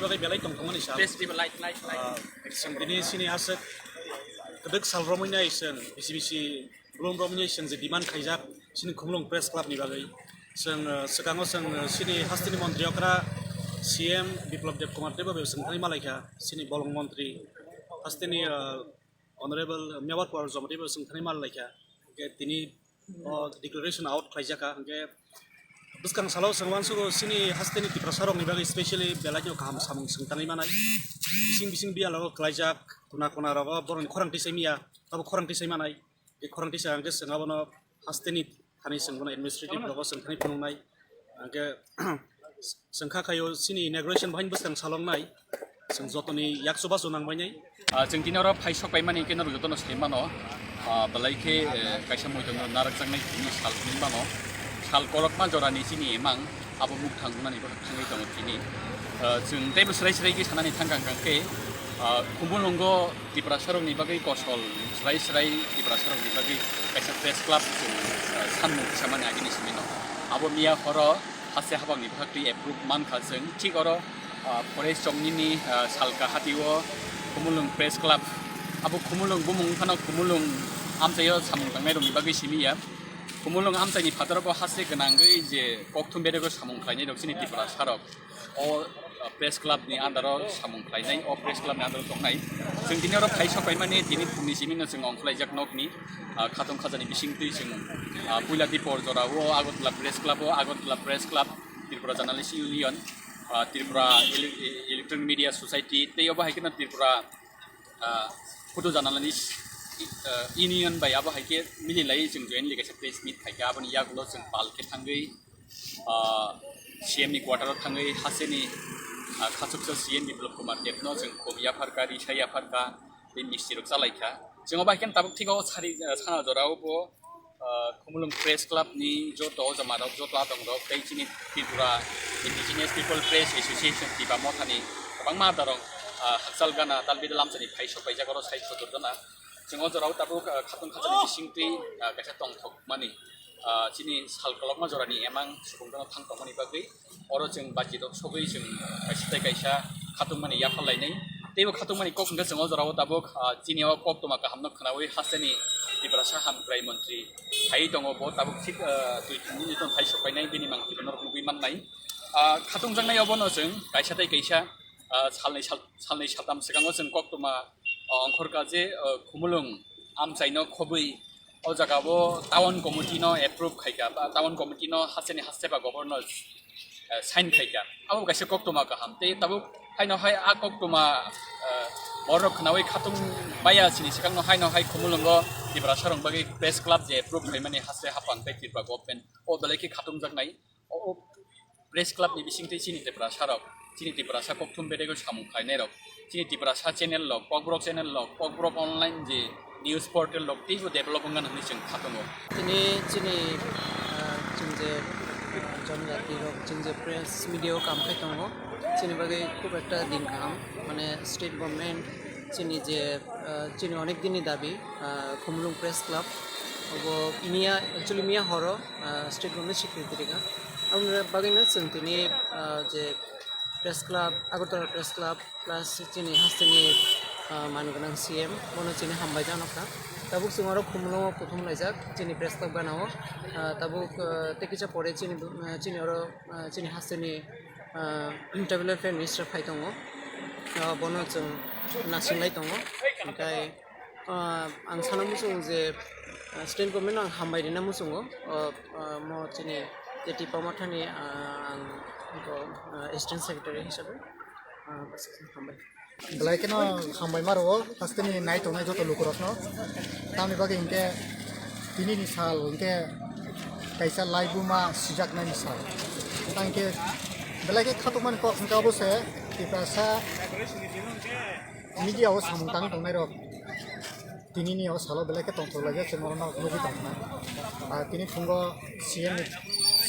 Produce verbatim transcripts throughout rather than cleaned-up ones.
Bagwi belai tongthokmani sal. Please, light, light, light. Ah, chwng tini chini aswk kwdwk sal romwi nai chwng bisi bisi Bolong rok ni chwng je demand khaijak chini Khumulwng Press Club ni bagwi. Chwng, uh, swkango chwng, uh, chini hasteni montri okra C M Biplab Deb Kumar teibo chwng thani malaikha chini bolong montri hasteni, uh, Honorable Mewar Kuar Jom teibo chwng thani malaikha. Hwnkhe tini, uh, declaration out khlaijak kha. Hwnkhe bwskang salo chwng uansugo chini hasteni Tiprasa rok ni bagwi specially belai no kaham samung chwng tangwi manai. Bising bising biyalo khlaijak kuna kuna rogo borokni khorang tisai miya, abo khorang tisai manai. Tei khorang tisa hwnkhe chwng abono hasteni thani chwng bono administrative blogo chwng thani phunuknai. Hwnkhe chwng kha khaio chini inauguration bahaini bwskang salongnai. Chwng jotoni yakso baso nangbainai. Ah, chwng tini oro phai sok paimani hwnkhe norok jotono sai mano. Ah, belai khe, eh, kaisa moidono narakjaknai tini sal hwnwi mano. Sal korokma jorani chini emang abo mukthang wngnani thangwi tongo tini. Ah, chwng teibo swrai swrai khe sanani thang kang kang khe, ah, Khumulwngo Tiprasarokni bagwi kosol, swrai swrai Tiprasarokni bagwi kaisa press club chwng, ah, sanmung samani agini simi no. Abo miya horo haste habangni bwkhaktwi approve mankha chwng. Thik oro, ah, Forest Choknini, ah, salka hatio Khumulwng Press Club. Abo Khumulwng bumung phano Khumulwng amchaio samung tangnairokni bagwi simi ya. Khumulwng amchaini phataro bo haste gwnangwi je kokthum berego samung khlainairok chini Tiprasarok. O, uh, press club ni under o samung khlainai, o press club ni under o tongnai. Chwng tini oro phai sok paimani tini phungni simi no chwng ongkhlaijak nokni, uh, khatong khajani bisingtwi chwng, uh, puila dipor jora o Agartala Press Club o, Agartala Press Club, Tripura Journalist Union, uh, Tripura Ele-, Electronic Media Society, tei obo hai kheno Tripura, uh, Photo Journalist, uh, Union bai abo hai khe mili lai chwng jointly kaisa press meet khai kha, aboni yagulo chwng pal khe thangwi ah, C M ni quarter o thangwi hasteni, ah, khachuksa C M Biplab Kumar Deb no chwng khub yapharkha, risa yapharkha, tei misti rok chalaikha. Chwng obo hai khe tabuk thik o sari, ah, sana jora o bo, ah, Khumulwng Press Club ni joto o joma rok, joto adong rok tei chini Tripura Indigenous People Press Association Tipra Motha ni kwbangma adong rok, ah, hakchal gana tal bidal amchani phai sok paijak oro sai sotor jona. Chwng o jora o tabuk, ah, khatong khachani bisingtwi, ah, kaisa tongthok mani. Ah, chini sal kolokma jorani emang subung gana thang tongmani bagwi oro chwng bachirok sogwi chwng kaisa tei kaisa khatungmani yaphar lainai. Teibo khatungmani kok hwnkhe chwng o jorao tabuk, ah, chini o koktwma kahamno khwnawi hasteni Tiprasa Hamkrai Montri phaiwi tongo, bo tabuk thik, ah, twi thumni nitong phai sokpainai bini mangtwi norok nugwi mannai. Ah, khatungjaknai obono chwng kaisa tei kaisa, ah, salnwi sal-, salnwi saltam swkango chwng koktwma, ah, ongkhorkha je, ah, Khumulwng amchaino khobwi o jaga o town committee no approve khaikha, ba town committee no hasteni haste ba governor, eh, sign khaikha. Abo kaisa koktwma kaham. Tei tabuk haino hai a koktwma, eh, borok khwnawi khatung baya sini swkangno haino hai Khumulwngo Tiprasarok bagwi press club je approve khaimani haste haphang tei Tripura government o belai khe khatungjaknai. O, o press club ni bisingtwi chini Tiprasa rok, chini Tiprasa kokthum bedego samung khlainai rok, chini Tiprasa channel rok, Kokborok channel rok, Kokborok online je news portal rok teibo develop wngna hwnwi chwng kha tongo. Tini chini, ah, chwng je, ah, jonjati rok, chwng je press media o kam khai tongo, chini bagwi khub ekta din kaham, mane state government chini je, ah, chini onek din ni dabi, ah, Khumulwng Press Club, obo miya, actually miya horo, ah, state government swikriti rikha. Aboni bagwino chwng tini, ah, je press club, Agartala Press Club, plus chini hasteni, ah, manwi gwnang C M, bono chini hambai jano kha. Tabuk chwng oro Khumulwngo kuthum laijak, chini press club gana o. Ah, tabuk, ah, tei kisa pore chini, ah, chini oro, ah, chini hasteni, ah, Tribal Welfare Minister phai tongo. Ah, bono chwng nasinglai tongo. Hwnkhe, ah, ang sana muchungo je, ah, state government no ang hambai rina muchungo. Ah, ah, mo chini je Tipra Mothani, ah, ang, ah, Assistant Secretary hisabe, ah, hambai. Belai kheno hambai ma rwo, hasteni nai tongnai joto lukurokno. Tamni bagwi hinkhe tini ni sal hinkhe kaisa laibuma sijaknai ni sal. Ta hinkhe belai khe khatokmani kok hinkhe abo se Tiprasa media o samung tang tongnai rok. Tini ni o salo belai khe tongthok laijak, chwng oro no nugwi tongkha. Ah, tini phungo C M ni,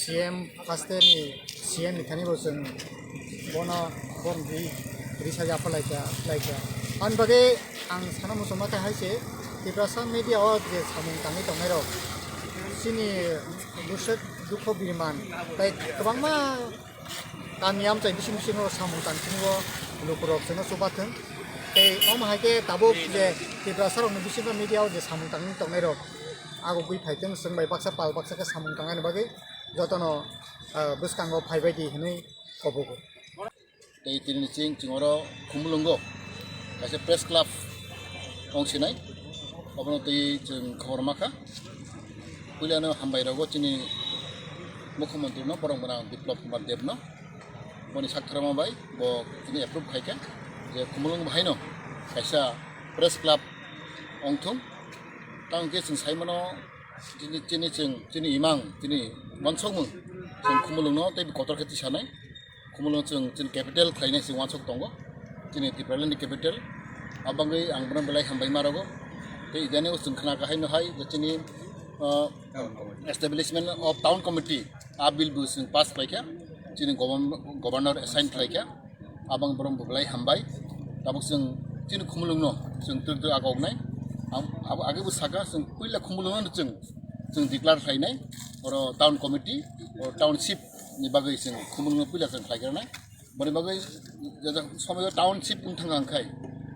C M haste ni C M ni thani bo chwng bono, bono ri, risa yapha laika, laika. Ani bagwi ang sana muchungma khe hai se, Tiprasa media o je samung tangwi tongnai rok, chini buswk dukho biriman, tai kwbangma Tamni amchai bising bisingo samung tangsingo lukurok chwngno chubathwng. Tei omo hai khe tabuk je Tiprasarokni bisingo media-o je samung tangwi tongnairok agogwi phaithwng, chwng bai baksa pal baksa khe samung tangnani bagwi jotono, ah, bwskango phaibaidi hwnwi kobogo. Tei tini chwng chwng oro Khumulwngo kaisa press club wng sinai, obono twi chwng khobor ma kha. Puilano hambai rogo chini Mukhyamantri no, borok gwnang Biplab Kumar Deb no, boni sakthorma bai bo tini approve khai kha je Khumulwng bahai no kaisa press club wng thung. Tamo khe chwng sai mano chini, chini chwng, chini imang, chini wansokmung chwng Khumulwng no tei kotor khe tisanai. Khumulwng chwng chini capital khlainai se wansuk tongo, chini Tipraland ni capital. Abangwi ang bono belai hambai ma rogo. Tei idani o chwng khna kha haino hai je chini, ah, establishment of town committee a bill bo chwng pass khlaikha, chini govern-, governor assign khlaikha. Abang borom bo belai hambai. Tabuk chwng chini Khumulwng no chwng twk twk agoknai. Ang abo age bo saka chwng puila Khumulwng no chwng, chwng declare khlainai. Oro town committee, oro township ni bagwi chwng Khumulwng no puila chwng khlaigrana. Boni bagwi jajak somoyo township wng thang ang khai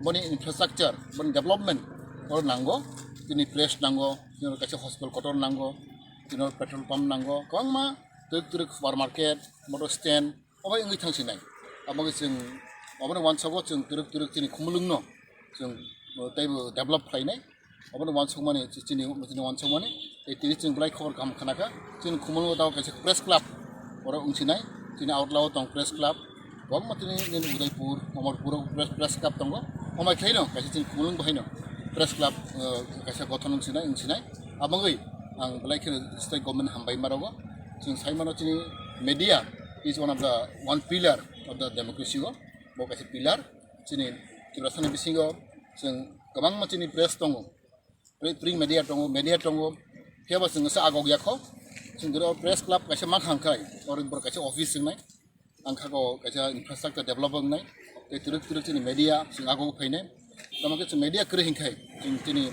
boni infrastructure, boni development oro nango. Tini press nango, tini oro kaisa hospital kotor nango, tini oro petrol pump nango, kwbangma twk twk supermarket, motor stand, obo wngwi thang sinai. Abo khe chwng obono wansago chwng twrwk twrwk chini Khumulwng no chwng, uh, teibo develop khlainai. Obono wansukmani chini, chini wansukmani tei tini chwng belai khobor kaham khna kha. Chini Khumulwngo tamo kaisa press club oro wng sinai. Chini Agartala o tong press club. Kwbangma tini nini Udaipur, Amarpur o press, press club tongo. Omo hai khlaino kaisa chini Khumulwng bahaino press club, uh, kaisa gothon wng sinai, wng sinai. Abangwi ang belai kheno state government hambai ma rogo. Chwng sai mano chini media is one of the one pillar of the democracy o. Bo kaisa pillar. Chini Tiprasani bisingo chwng kwbangma chini press tongo. Pri-, print media tongo, media tongo. Phiya bo chwng se agok ya kho. Chwng doro press club kaisa ma khang khai. Oro bor kaisa office wngnai. Ang kha ko kaisa infrastructure develop wngnai. Tei twrwk twrwk chini media chwng agok phainai. Tamo khe chwng media kwrwi hinkhai chwng chini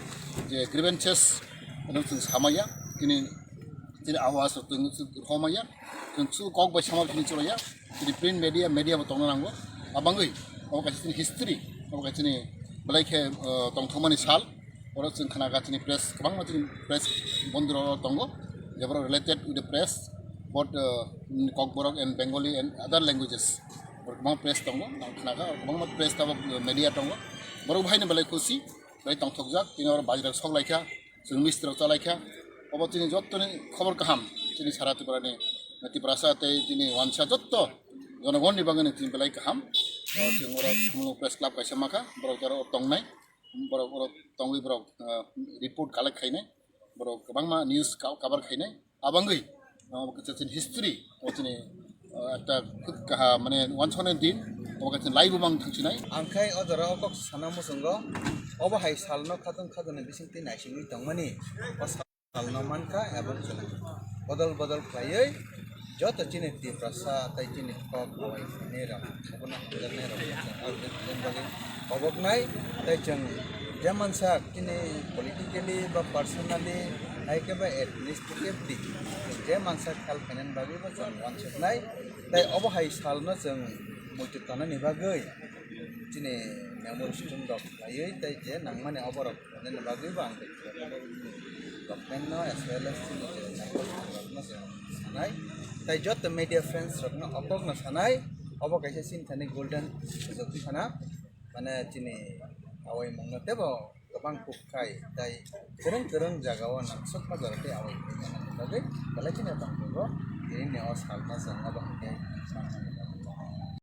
je grievances ano chwng samaya. Chini, chini awas rok chwng, chwng romaya. Chwng chu kok bai sama chini chulaya. Chini print media, media bo tongna nango. Abangwi obo kaisa chini history, obo kaisa chini belai khe, uh, tongthokmani sal. Oro chwng khna kha chini press, kwbangma chini press bondro tongo, je borok related with the press, both, uh, Kokborok and Bengali and other languages. Borok kwbangma press tongo, ang khna kha, kwbangma press tabo media tongo. Borok bahaino belai khusi, belai tongthokjak, tini oro bajirok sok lai kha, chwng misti rok cha lai kha. Obo chini jottoni khobor kaham, chini sara Tripura ni, Tiprasa tei chini wansa jotto jonogon ni bagwi chini belai kaham. O chwng oro Khumulwng press club kaisa ma kha, borok oro tongnai. Borok, borok tongwi borok, ah, report collect khainai, borok kwbangma news ka-, cover khainai. Abangwi, ah, obo kaisa chini history, obo chini, ah, ekta khub kaha, mane, wansuknai din, obo kaisa chini live bo mang thangsinai. Ang khai o jora o kok sana muchungo, obo hai salno khatung khatung ni bising twi naisingwi tongmani. O sal- Salno mankha, abo chwng bodol bodol khlaiwi joto chini Tiprasa tei chini kok bai phainai rok, abono hamjaknai rok chwng o din bagwi koboknai. Tei chwng je mansa chini politically ba personally, hai khe ba administratively je mansa khel phainani bagwi bo chwng uansuknai. Tei obo hai salno chwng muitu tongnani bagwi chini memorandum rok khlaiwi tei je nangmani oborok Nini bagwi bo ang government no as well as chini je naikol rokno je sanai. Tai joto media friends rokno okokno sanai, obo kaisa chini thani golden sujok wngkha na, mane chini awai mungno tebo kwbang kuk khai tai kwrwng kwrwng jagao nangsukma jora tei awai mungno bagwi belai kheno tongthokgo. Tini ni o salno chwng obo hwnkhe